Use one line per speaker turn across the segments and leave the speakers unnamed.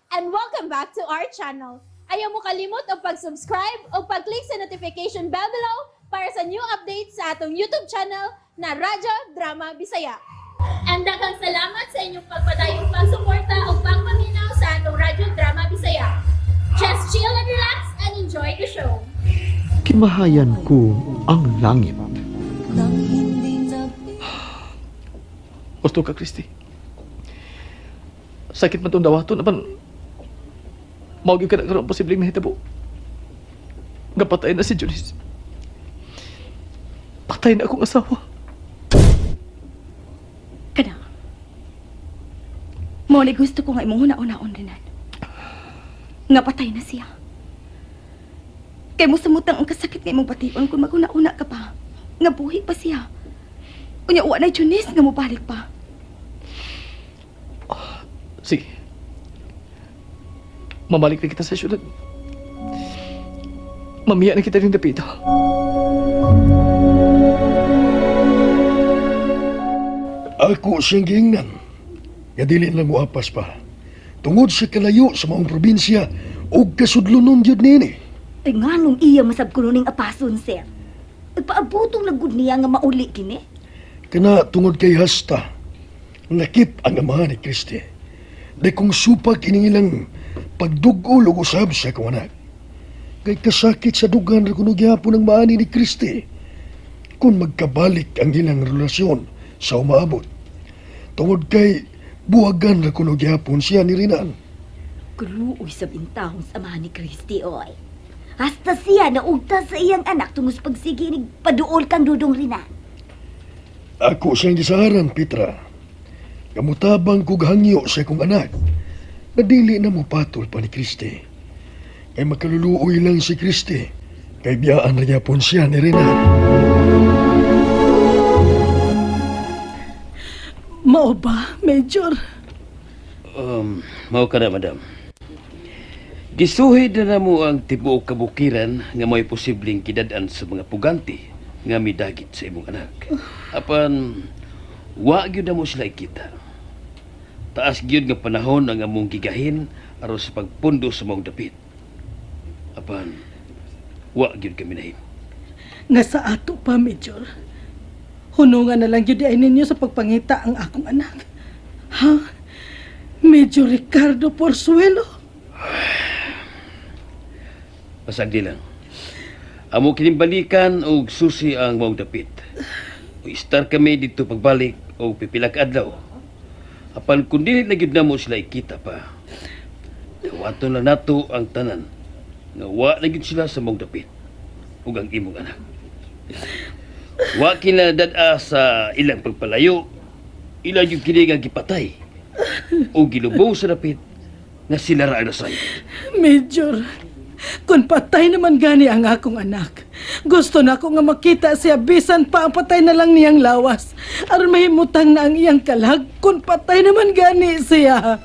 And welcome back to our channel. Ayaw mo kalimot og pag-subscribe o pag-click sa notification bell below para sa new updates sa atong YouTube channel na Radyo Drama Bisaya. And daghang salamat sa inyong pagpadayong pagsuporta o pagpaminaw sa atong Radyo Drama Bisaya. Just chill and relax and enjoy the show.
Kimahayan ko ang langit.
Gusto ka, Christy. Sakit man itong dawaton, apan mao gyud ka na karon posibleng mahitabo. Nga patay na si Janice. Patay na akong asawa.
Kana. Mao ni gusto ko nga imong huna-hunaon, Renan. Nga patay na siya. Kay mo samutang ang kasakit nga imong bation kung maghuna-huna ka pa. Nga buhi pa siya. Unya wa na Janice nga mobalik pa.
Sige. Mamalik na kita sa syudad. Mamiya na kita rin dapita.
Ako siyang giingnan. Nga dili lang mo apas pa. Tungod sa kalayo sa maong probinsya ug kasudlonon gyud niini.
Ay nganong iya masab kuno ning apason, sir. Ay paabotong lagud niya nga mauli kini.
Kana tungod kay hasta nakip ang amahan ni Kristi. Di kung supak ining ilang pagdugol ug usab sa akong anak. Kay kasakit sa dugan ra kuno gihapon ang maani ni Kristi. Kung magkabalik ang ilang relasyon sa umaabot. Tungod kay buwagan ra kuno gihapon siya ni Rinan.
Kaluoy sab intahon sa amahan ni Kristi, oy. Hasta siya naugta sa iyang anak tungod sa pagsige ni paduol kang Dudong Rinan.
Ako siyang gisaran, Petra. Kamutabang kog hangyo sa akong anak. Na dili na mo patol pa ni Kristi. Kay makaluluoy lang si Kristi. Kay biyaan ra gyapon siya ni Renan.
Mao ba, Major?
Mao ka na, madam. Gisuhid na namo ang tibuok kabukiran nga may posibleng kidad-an sa mga puganti nga midagit sa imong anak. Apan wa gyud namo sila ikita. Taas gyud nga panahon ang among gigahin aron sa pagpundo sa maong dapit. Apan wa gyud kami nahimo.
Nga sa ato pa, Major. Hunungan na lang gyud ay ninyo sa pagpangita ang akong anak. Ha? Major Ricardo Porsuelo?
Pasagdi lang. Amo kining balikan og susi ang maong dapit. I-start kami dito pagbalik og pipila ka adlaw. Apan kung dili na gyud namo sila ikita pa, dawaton lang nato ang tanan nga wa na gyud sila sa maong dapit ug ang imong anak. Wa kila dad-a sa ilang pagpalayo, ila gyud kini nga gipatay o gilubong sa dapit nga sila ra ang nasayod.
Major, kung patay naman gani ang akong anak, gusto na ako nga makita siya bisan pa ang patay na lang niyang lawas. Aron mahimutang na ang iyang kalag kung patay naman gani siya.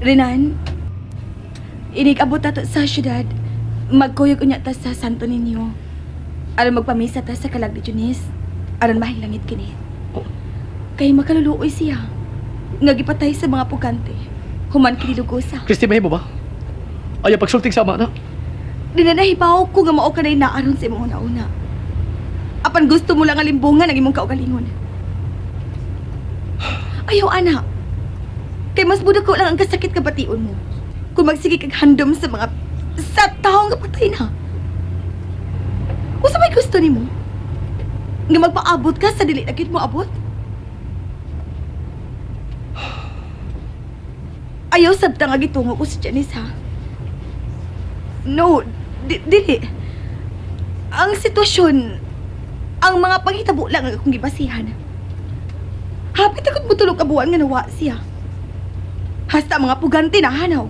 Renan, inig-abot ta to sa syudad. Magkuyog unya ta sa Santo Niño. Aron magpamisa ta sa kalag ni Janice. Aron mahilangit kini. Kay makaluluoy siya. Nga gipatay sa mga pugante. Human kini lugosa.
Christy, mahimo ba? Ayaw pagsulting sa ama na.
Di na nahibaw ko nga mao ka na naaron sa imong una-una. Apan gusto mo lang ang limbungan ang imong kaugalingon. Ayaw, ana. Kay mas budak ko lang ang kasakit ka bation mo. Kung magsige kag handom sa mga sa tawo nga patay na. Usa may gusto nimo? Nga magpaabot ka sa dili na gyud mo abot? Ayaw sabta nga gitungo ko si Janice, ha? No, dili. Ang sitwasyon, ang mga panghitabo lang ang akong gibasihan. Hapit akong mutulog ka buwan nga nawa siya. Hasta mga pugante na hanaw.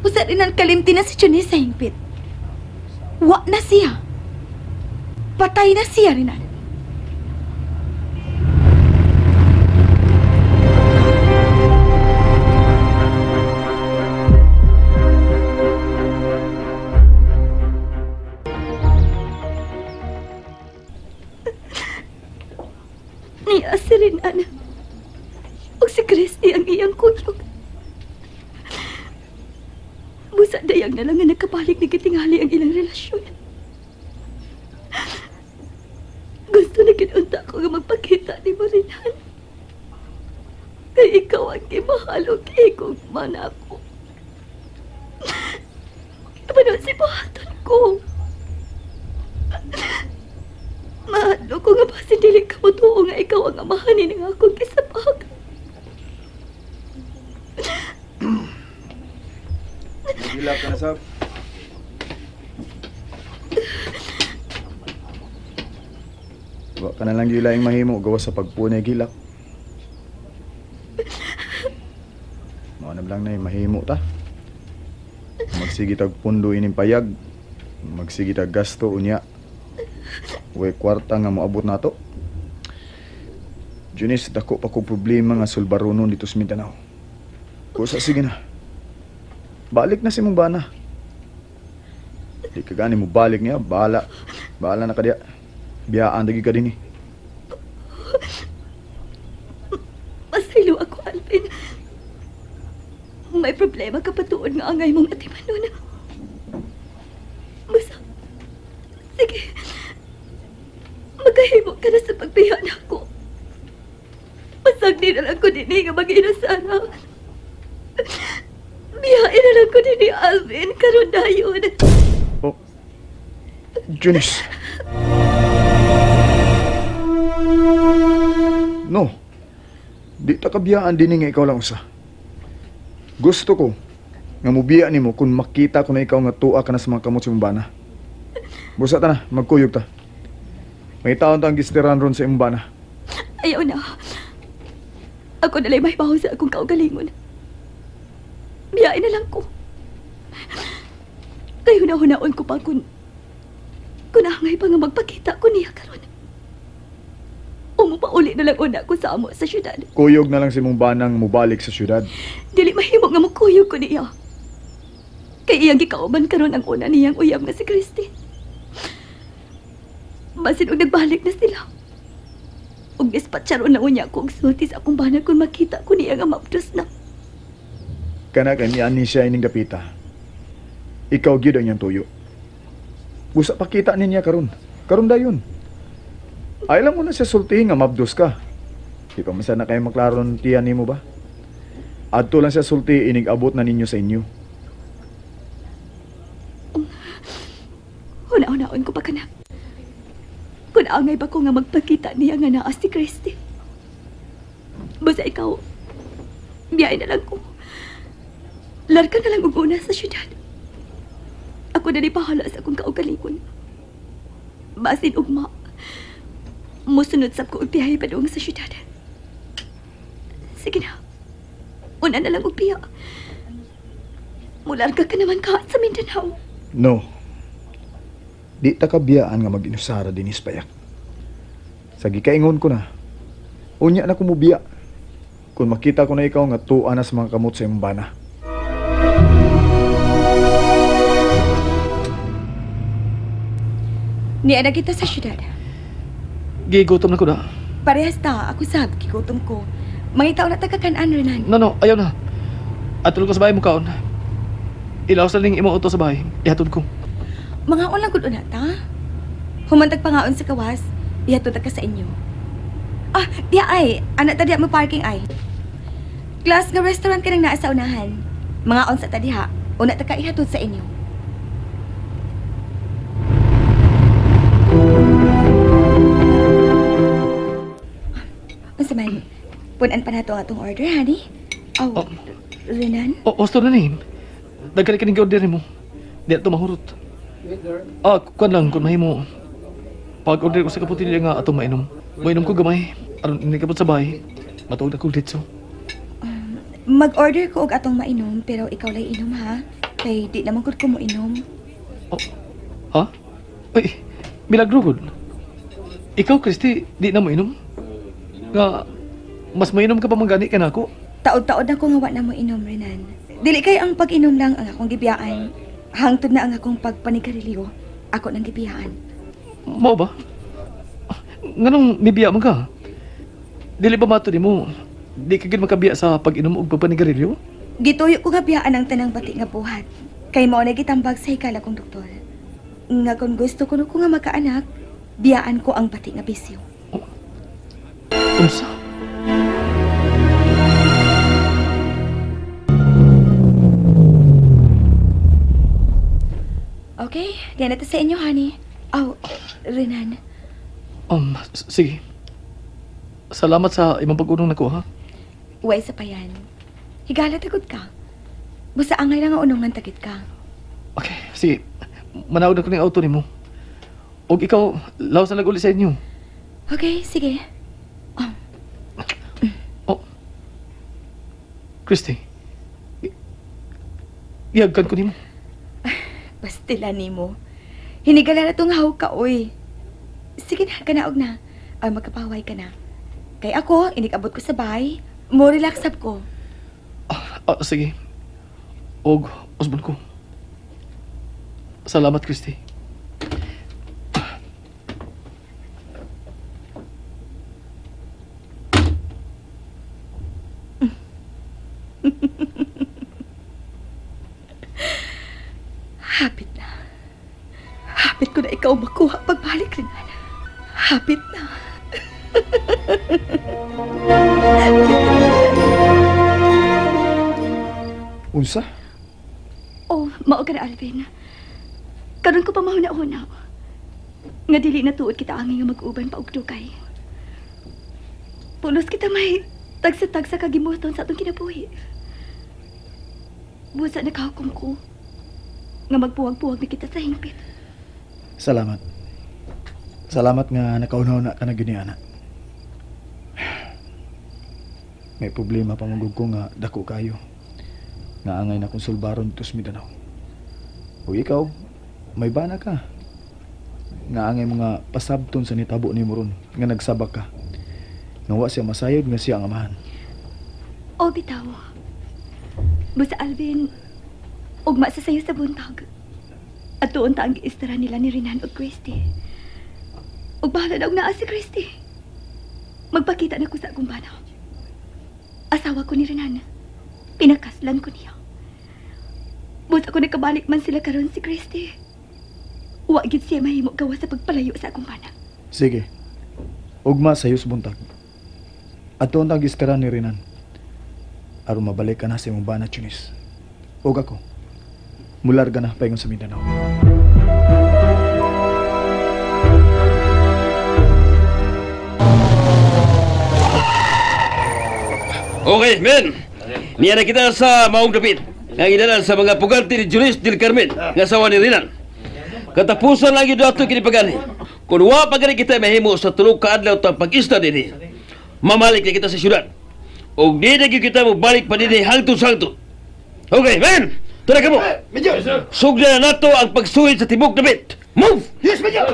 Usa rin ang kalimti na si Janice sa hingpit. Wa na siya. Patay na siya, Renan. Busa dayag na lang nga nakabalik ni kitingali ang ilang relasyon. Gusto na kinunta ko nga magpakita ni Marinan. Kay ikaw ang gimahal o kay man ako. Paano si buhaton ko? Mahalo ko nga basin dili ka mo tuo nga ikaw ang amahanin ng akong kisabak.
Gilak ka na sab. Wa ka na lang gilaing mahimo gawas sa pagpunay gilak. Mao na lang na mahimo ta. Magsige tag pundo ining payag. Magsige tag gasto unya. Way kwarta nga moabot nato. Junis, dako pa ko problema nga sulbaronon dito sa Mindanao. Kusa sige na. Balik na si mong bana. Di ka gani mo balik niya, bahala. Bahala na ka diya. Biyaan dagi ka din eh.
Pasaylo ako, Alvin. May problema ka patuon nga angay mong atimanon. Basta, sige. Magkahimo ka na sa pagbiya na ako. Pasagdi na lang ko din nga mag-inasara. Biyain na lang ko din ni Alvin karon dayon.
Oh. Junice. No. Di ta kabiyaan din nga ikaw lang usa. Gusto ko nga mubiya nimo kung makita ko na ikaw nga tuwa ka na sa mga kamot sa imong bana. Busa ta na, magkuyog ta. May taon ta ang gistiran ron sa imong bana.
Ayaw na. Ako nalay may baho sa akong kaugalingon. Biyain na lang ko. Kayo na hunaon ko pa kung angay pa nga magpakita ko niya karon. Umupauli na lang una ko sa amo sa syudad.
Kuyog na lang sa imong banang mubalik sa syudad.
Dili mahimo nga mukuyog ko niya. Kay iyang gikauban karon ang una niyang uyab nga si Christy. Basin og nagbalik na sila. Ug dispatcharon na unya ko og sulti sa akong bana kung makita ko niya nga mapdos na.
Kana kay niani siya ining dapita. Ikaw gyud ang iyang tuyo. Busa pakita ninya karon. Karon dayon. Ay lang mo na siya sultihin nga mabdos ka. Di pa man sana kayo maklaro ng tiyan nimo ba? Adto lang siya sulti inig abot na ninyo sa inyo.
Huna-hunaon ko pa kana. Kung angay ba ko nga magpakita niya nga naa si Christy. Basta ikaw, biyay na lang ko. Larga na lang og una sa syudad. Ako na pahala sa akong kaugalingon. Basin ugma. Musunod sab ko og biyahe padung sa syudad. Sige na. Una na lang og biya. Mularga ka naman ka sa Mindanao.
No. Di ta kabiyaan nga mag-inusara dinis payak. Sa gikaingon ko na. Unya na kumubiya. Kung makita ko na ikaw nga tuwa na sa mga kamot sa imong bana.
Niya na kita sa syudad.
Gigutom na ko na.
Parehas ta, ako sab, gigutom ko. Mangitaw na taga kanan, Renan.
No, no, ayaw na. Atol ko sa bahay mo kaon. Ilaw sa ning imong auto sa bahay. Ihatod ko.
Mga lang gud una ta. Humantag pangaon sa kawas, ihatod ta ka sa inyo. Ah, diya ay, anak ta diya mo parking ay. Class nga restaurant ka nang naa sa unahan. Mga on sa ta diha, una ta ka ihatod sa inyo. Unsa man, punan pa nato ang atong order, honey. Oh,
Oh.
Renan?
O, osto na ni. Dagkali ka ning order nimo. Di na to mahurot. Ah, kuan lang kun mahimo. Pag order ko sa kaputilya nga atong mainom. Mainom ko gamay. Aron ini kapot sa bahay. Matuog na kog ditso.
Mag-order ko og atong mainom pero ikaw lay inom ha. Kay di naman gud ko mo inom.
Oh, ha? Uy, milagro gud. Ikaw, Christy, di na mo inom? Nga, mas mainom ka pa man gani ka nako.
Taod-taod na ko nga wa na mo inom, Renan. Dili kay ang pag-inom lang ang akong gibiyaan. Hangtod na ang akong pagpanigarilyo. Ako nang gibiyaan.
Mao ba? Nganong mibiya man ka? Dili ba mato nimo? Di ka gid makabiya sa pag-inom og pagpanigarilyo?
Gituyo ko nga biyaan ang tanang bati nga buhat. Kay mao na gitambag sa higala kong doktor. Nga kung gusto ko ko nga magkaanak, biyaan ko ang bati nga bisyo.
Unsa?
Okay, diyan na ta sa inyo, honey. Aw, Renan.
Sige. Salamat sa imong pag-unong nako, ha?
Uway sa payan. Higala tagod ka. Basta angay lang ang unungan tagit ka.
Okay, sige. Manaog na ko ning auto nimo. Og ikaw, lawas na uli sa inyo.
Okay, sige.
Oh. Christy. Iyagkan ko nimo.
Bastila nimo. Hinigala na tong haw ka, oy. Sige na, kanaog na. Ay, magkapaway ka na. Kay ako, inikabot ko sa bahay. Mo relax up ko.
Ah, sige. Og usbon ko. Salamat, Christy.
Hapit na. Hapit ko na ikaw makuha pagbalik, Renan. Hapit na.
Unsa?
Oh, mao ka na, Alvin. Karon ko pa mahuna-huna. Nga dili na tuod kita angay nga mag-uban pa og dugay. Pulos kita may tagsa-tagsa ka gimuton sa atong kinabuhi. Busa nakahukom ko nga magpuwag-puwag na kita sa hingpit.
Salamat. Salamat nga nakauna-una ka na gyud ni ana. May problema pa man gud ko nga dako kayo. Nga angay na kong sulbaron dito sa Mindanao. Ug ikaw, may bana ka. Nga angay mga pasabton sa nitabo nimo ron nga nagsabak ka. Nga wa siya masayod nga siya ang amahan.
O bitaw. Busa Alvin, ugma sa sayo sa buntag. At tuon ta ang giistara nila ni Renan ug Christy. Ug bahala na og naa si Christy. Magpakita na ko sa akong bana. Asawa ko ni Renan. Pinakaslan ko niya. Busa ko nakabalik man sila karon si Christy. Wa gid siya mahimo gawa sa pagpalayo sa akong bana.
Sige. Ugma sayo sa buntag. At tuon tang giskara ni Renan. Aron mabalik ka na sa imong bana, Chunis. Ug ako. Mularga na paingon sa Mindanao.
Okay, men. Niya na kita sa maong dapit. Nga gidala sa mga pugante ni Julis del Carmen, nga asawa ni Renan. Katapusan lang yun ato kinipagani. Kung wa pa gani kita mahimo sa tulog ka adlaw ta pag-ista dinhi, mamalik na kita sa syudad. Og di na gyud kita mobalik pa dinhi hangtod sa hangtod. Okay, men! Tara ka mo!
Major!
Sugdan na nato ang pagsuhid sa tibok dapit. Move!
Yes, Major!